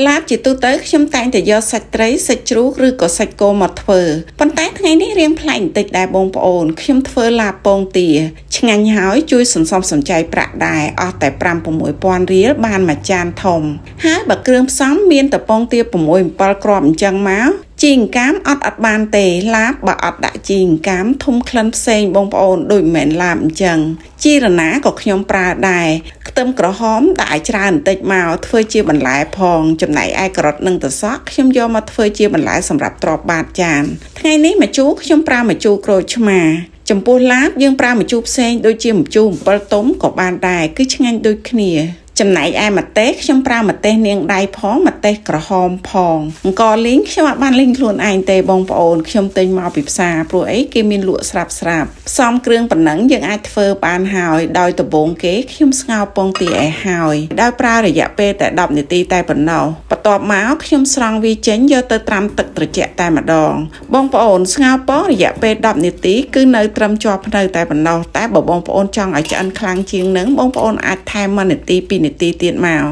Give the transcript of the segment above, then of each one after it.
ឡាបជាទូទៅខ្ញុំតែងតែយកសាច់ត្រីសាច់ជ្រូកឬក៏សាច់គោមកធ្វើប៉ុន្តែថ្ងៃនេះរៀងប្លែកបន្តិចដែរបងប្អូនខ្ញុំធ្វើឡាបពងទាឆ្ងាញ់ហើយជួយសន្សំសំចៃប្រាក់ដែរអស់តែ5 6000រៀលបានមួយចានធំហើយបើគ្រឿងផ្សំមានតែពងទា6 7គ្រាប់អញ្ចឹងមកជីអង្កាមអត់អត់បានទេឡាបបើអត់ដាក់ជីអង្កាមធំក្លិនផ្សេងបងប្អូនដូចមិនមែនឡាបអញ្ចឹងជីរណាក៏ខ្ញុំប្រើដែរខ្ទឹមក្រហមដាក់ឲ្យច្រើនបន្តិចមកធ្វើជាបន្លែផងចំណែកឯការ៉ុតនិងត្រសក់ខ្ញុំយកមកធ្វើជាបន្លែសម្រាប់ទ្របបាតចានថ្ងៃនេះម្ជូរខ្ញុំប្រើម្ជូរក្រូចឆ្មាចំពោះឡាបយើងប្រើម្ជូរផ្សេងដូចជាម្ជូរអំពិលទុំក៏បានដែរគឺឆ្ងាញ់ដូចគ្នាចំណែកឯម្ទេសខ្ញុំប្រើម្ទេសនាងដៃផងម្ទេសក្រហមផងអង្គលីងខ្ញុំអត់បានលីងខ្លួនឯងទេបងប្អូនខ្ញុំទិញមកពីផ្សារព្រោះអីគេមានលក់ស្រាប់ស្រាប់ផ្សំគ្រឿងប៉ុណ្ណឹងយើងអាចធ្វើបានហើយដោយដំបូងគេខ្ញុំស្ងោរពងទាឲ្យហើយដោយប្រើរយៈពេលតែ10នាទីតែប៉ុណ្ណោះបន្ទាប់មកខ្ញុំស្រង់វាចេញយកទៅត្រាំទឹកត្រជាក់តែម្ដងបងប្អូនស្ងោរពងរយៈពេល10នាទីគឺនៅត្រឹមជាប់ភ្នៅតែប៉ុណ្ណោះតែបើបងប្អូនចង់ឲ្យឆ្អិនខ្លាំងជាងនឹងបងប្អូនអាចថែម1នាទី2នាទីទៀតមក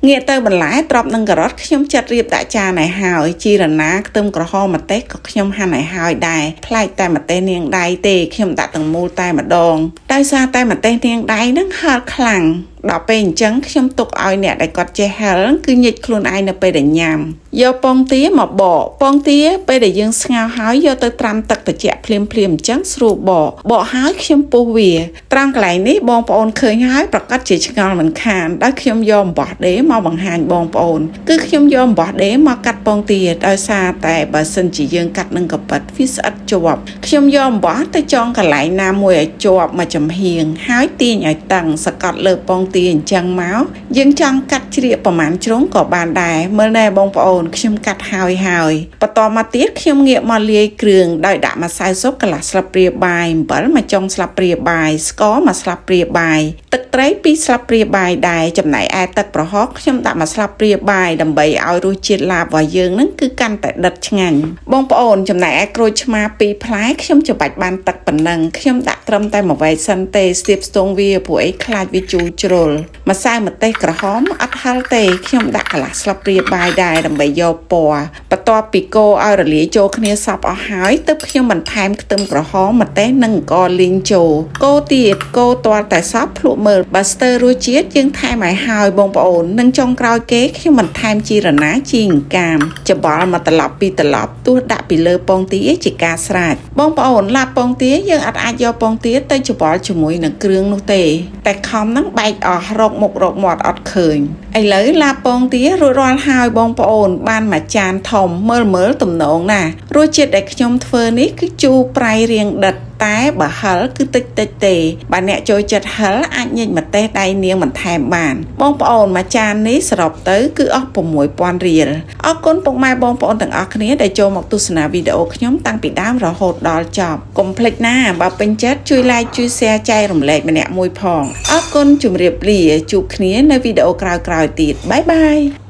ងាកទៅបន្លែត្រប់នឹងការ៉ុតខ្ញុំចាត់រៀបដាក់ចានឲ្យហើយជីរណាខ្ទឹមក្រហមម្ទេសក៏ខ្ញុំហាន់ឲ្យហើយដែរប្លែកតែម្ទេសនាងដៃទេខ្ញុំដាក់ទាំងមូលតែម្ដងដោយសារតែម្ទេសនាងដៃនឹងហឹរខ្លាំងដល់ពេលអញ្ចឹងខ្ញុំទុកឲ្យអ្នកដែលគាត់ចេះហឹរគឺញិចខ្លួនឯងនៅពេលដែលញ៉ាំយកពងទាមកបកពងទាពេលដែលយើងស្ងោរហើយយកទៅត្រាំទឹកត្រជាក់ភ្លាមភ្លាមអញ្ចឹងស្រួលបកបកហើយខ្ញុំពុះវាត្រង់កន្លែងនេះបងប្អូនឃើញហើយប្រកាសជាឆ្ងល់មិនខានដោយខ្ញុំយកអំបោះដេមកបង្ហាញបងប្អូនគឺខ្ញុំយកអំបោះដេមកកាត់ពងទាដោយសារតែបើសិនជាយើងកាត់នឹងកប៉ិតវាស្អិតជាប់ខ្ញុំយកអំបោះទៅចងកន្លែងណាមួយឲ្យជាប់មកចំហៀងហើយទាញឲ្យតឹងសកត់លើពងទាអញ្ចឹងមកយើងចង់កាត់ជ្រៀកប្រមាណជ្រុងក៏បានដែរមើលណែបងប្អូនខ្ញុំកាត់ហើយហើយបន្តមកទៀតខ្ញុំងាកមកលាយគ្រឿងដោយដាក់ម្សៅស៊ុបកន្លះស្លាបព្រាបាយអំបិលមួយចុងស្លាបព្រាបាយស្ករមួយស្លាបព្រាបាយទឹកត្រី2ស្លាបព្រាបាយដែរចំណែកឯទឹកប្រហុកខ្ញុំដាក់មួយស្លាបព្រាបាយដើម្បីឲ្យរសជាតិឡាបរបស់យើងនឹងគឺកាន់តែដិតឆ្ងាញ់បងប្អូនចំណែកឯក្រូចឆ្មា2ផ្លែខ្ញុំច្បាច់បានទឹកប៉ុណ្ណឹងខ្ញុំដាក់ត្រឹមតែមួយវែកសិនទេស្ទាបស្ទងវាព្រោះអីខ្លាចវាជូរជ្រុលម្សៅម្ទេសក្រហមអត់ហឹរទេខ្ញុំដាក់កន្លះស្លាបព្រាបាយដែរដើម្បីយកពណ៌បន្ទាប់ពីកូរឲ្យរលាយចូលគ្នាសព្វអស់ហើយទើបខ្ញុំបន្ថែមខ្ទឹមក្រហមម្ទេសនិងអង្ករលីងចូលកូរទៀតកូរទាល់តែសព្វភ្លក់មើលបើស្ទើររសជាតិយើងថែមឲ្យហើយបងប្អូននិងចុងក្រោយគេខ្ញុំបន្ថែមជីរណាជីអង្កាមច្បល់មកត្រឡប់ពីត្រឡប់ទោះដាក់ពីលើពងទាជាការស្រេចបងប្អូនឡាបពងទាយើងអត់អាចយកពងទាទៅច្បល់ជាមួយនឹងគ្រឿងនោះទេតែខំហ្នឹងបែកអស់រកមុខរកមាត់អត់ឃើញឥឡូវឡាបពងទារួចរាល់ហើយបងប្អូនបានមួយចានធំមើលមើលទំនងណារសជាតិដែលខ្ញុំធ្វើនេះគឺជូរប្រៃរៀងដិតតែបើហឹរគឺតិចតិចទេបើអ្នកចូលចិត្តហឹរអាចញិចម្ទេសដៃនាងបន្ថែមបានបងប្អូនមួយចាននេះសរុបទៅគឺអស់6000រៀលអរគុណពុកម៉ែបងប្អូនទាំងអស់គ្នាដែលចូលមកទស្សនាវីដេអូខ្ញុំតាំងពីដើមរហូតដល់ចប់កុំភ្លេចណាបើពេញចិត្តជួយ like ជួយ share ចែករំលែកម្នាក់មួយផងអរគុណជម្រាបលាជួបគ្នានៅវីដេអូក្រោយៗទៀត bye bye.